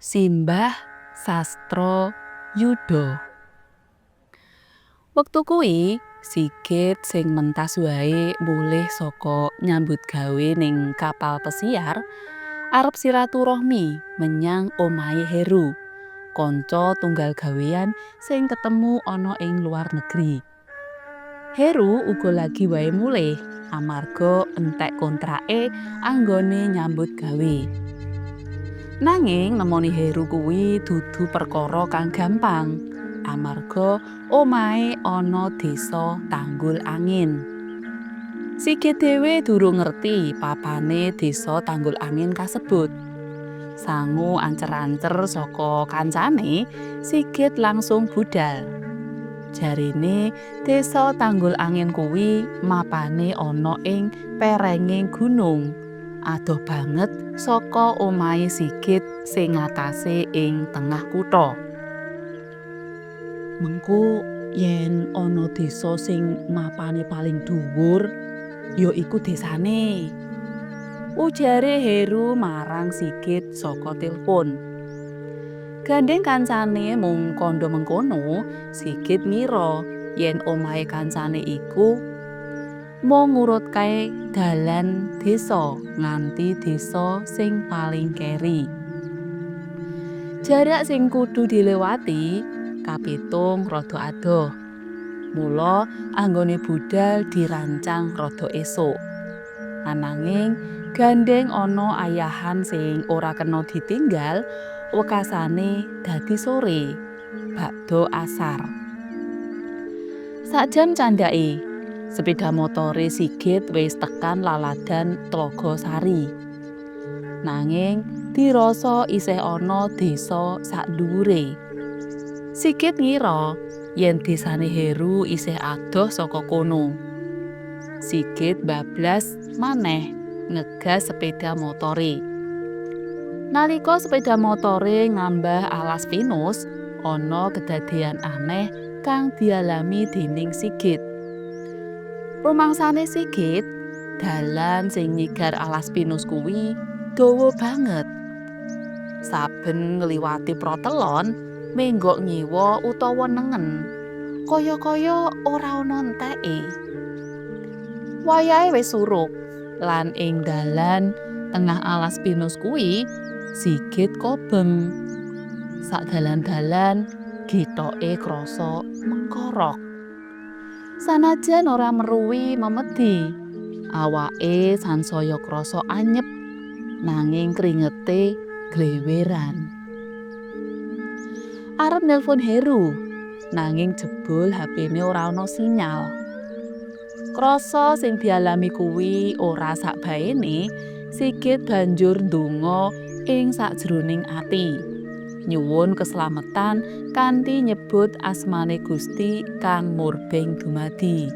Simbah Sastro Yudo. Wektu kuwi Sigit sing mentas wae mulih saka nyambut gawe ning kapal pesiar arep silaturahmi menyang omahe Heru, kanca tunggal gawean sing ketemu ana ing luar negeri. Heru uga lagi wae mulih amarga entek kontrake anggone nyambut gawe. Nanging nemoni Heru kuwi dudu perkara kang gampang amarga omahe ana desa Tanggul Angin. Sigit dhewe durung ngerti papane desa Tanggul Angin kasebut. Sangu ancer-ancer saka kancane, Sigit langsung budal. Jarene desa Tanggul Angin kuwi mapane ana ing perenging gunung. Adoh banget saka omahe Sigit sing ngatasé ing tengah kutha. Mengko yen ana desa sing mapane paling dhuwur, ya iku desane. Ujare Heru marang Sigit saka tilpun. Gandheng kancane mung kandha mengkono, Sigit ngira yen omahe kancane iku mung ngurutke dalan desa nganti desa sing paling keri. Jarak sing kudu dilewati kapitung rada adoh. Mula anggone budal dirancang rada esuk. Ananging gandheng ana ayahan sing ora kena ditinggal, wekasane dadi sore, bakda asar. Sak jam candhake, sepeda motore Sigit wis tekan laladan Tlaga Sari. Nanging dirasa isih ana desa sakndhuwure. Sigit ngira yen desane Heru isih adoh saka kono. Sigit bablas maneh ngegas sepeda motore. Nalika sepeda motore ngambah alas pinus, ana kedadean aneh kang dialami dening Sigit. Rumangsane Sigit, dalan sing nyigar alas pinus kuwi dawa banget. Saben ngliwati protelon, menggok ngiwa utawa nengen, kaya-kaya ora ana enteke. Wayahe wis surup lan ing dalan tengah alas pinus kuwi Sigit kobeng. Sak dalan-dalan gitoke krasa mengkorok. Sanajan ora meruhi memedi, awake sansaya krasa anyep nanging kringete gleweran. Arep nelpon Heru, nanging jebul HP-ne ora ana sinyal. Krasa sing dialami kuwi ora sakbaene, Sigit banjur ndonga ing sakjroning ati. Nyuwun keslametan kanthi nyebut asmane Gusti kang murbeng dumadi.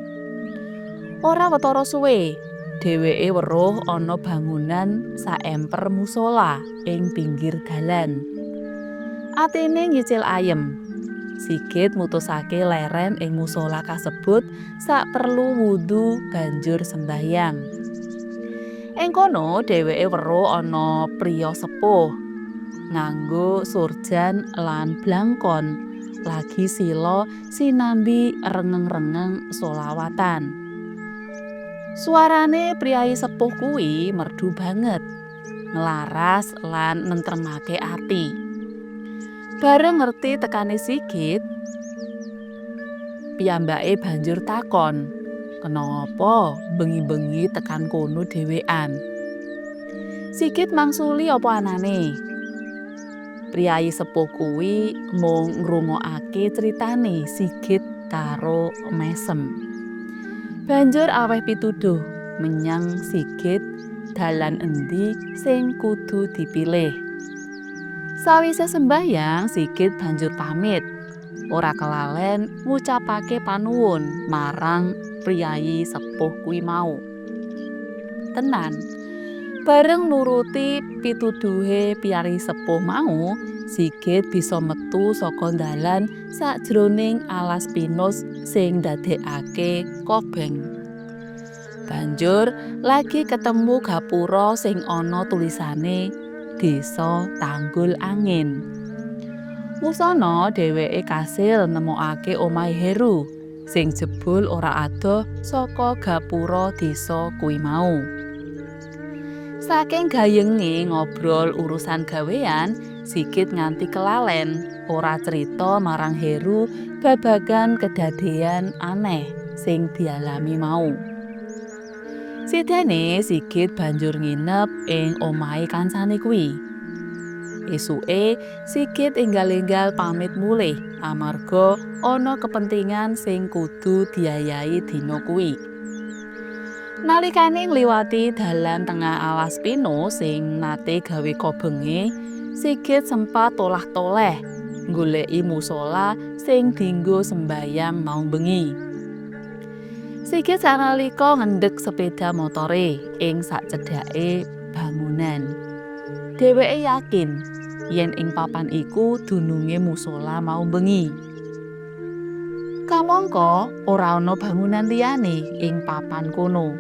Ora watara suwe, dheweke weruh ana bangunan saemper musala ing pinggir dalan. Atine nyicil ayem. Sigit mutusake leren ing musala kasebut saperlu wudhu banjur sembahyang. Ing kono dheweke weruh ana priya sepuh nganggo surjan lan blangkon lagi sila sinambi rengeng-rengeng solawatan. Suarane priyayi sepuh kuwi merdu banget, nglaras lan nentremake ati. Bareng ngerti tekane Sigit, piyambake banjur takon, kenapa bengi-bengi tekan kono dhewean. Sigit mangsuli apa anane. Priyayi sepuh kuwi mung ngrungokake critane Sigit karo mesem. Banjur aweh pituduh menyang Sigit dalan endi sing kudu dipilih. Sawise sembahyang, Sigit banjur pamit. Ora kelalen ngucapake panuwun marang priyayi sepuh kuwi mau. Tenan, bareng nuruti pituduhe priyayi sepuh mau, Sigit bisa metu saka dalan sakjroning alas pinus sing ndadekake kobeng. Banjur lagi ketemu gapura sing ana tulisane Desa Tanggul Angin. Wusana dheweke kasil nemokake omahe Heru sing jebul ora adoh saka gapura desa kuwi mau. Saking gayenge ngobrol urusan gawean, Sigit nganti kelalen ora crita marang Heru babagan kedadean aneh sing dialami mau. Sidane Sigit banjur nginep ing omahe kancane kuwi. Esuke Sigit enggal-enggal pamit mulih amarga ana kepentingan sing kudu diayahi dina kuwi. Nalikane ngliwati dalan tengah alas pino sing nate gawe kobenge, Sigit sempat tolah-toleh nggoleki musala sing dinggo sembayang mau bengi. Sigit sanalika ngendheg sepeda motore ing sacedhake bangunan. Dheweke yakin yen ing papan iku dununge musala mau bengi. Kamangka ora ana bangunan liyane ing papan kono.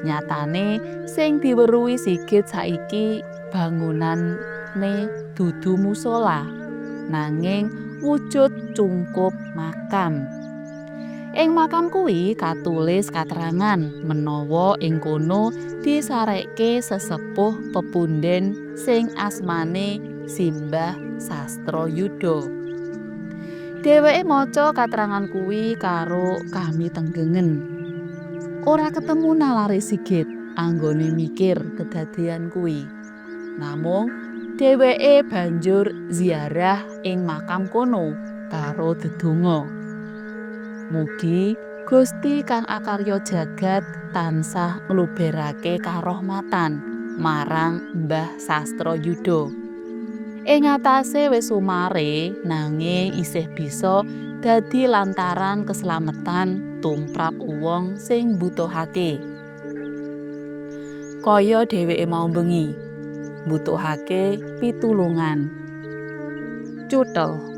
Nyatane sing diweruhi Sigit saiki bangunane dudu musala, nanging wujud cungkup makam. Ing makam kuwi katulis katerangan menawa ing kono disarekke sesepuh pepunden sing asmane Simbah Sastrayudha. Dheweke maca katerangan kuwi karo kamitenggengen. Ora ketemu nalare Sigit anggone mikir kedadean kuwi. Namung dheweke banjur ziarah ing makam kono karo dedonga. Mugi Gusti kang akarya jagat tansah ngluberake karohmatan marang Mbah Sastrayudha. Ing atase wis sumare nanging isih bisa dadi lantaran keslametan tumrap wong sing mbutuhake. Kaya dheweke mau bengi, mbutuhake pitulungan. Cuthel.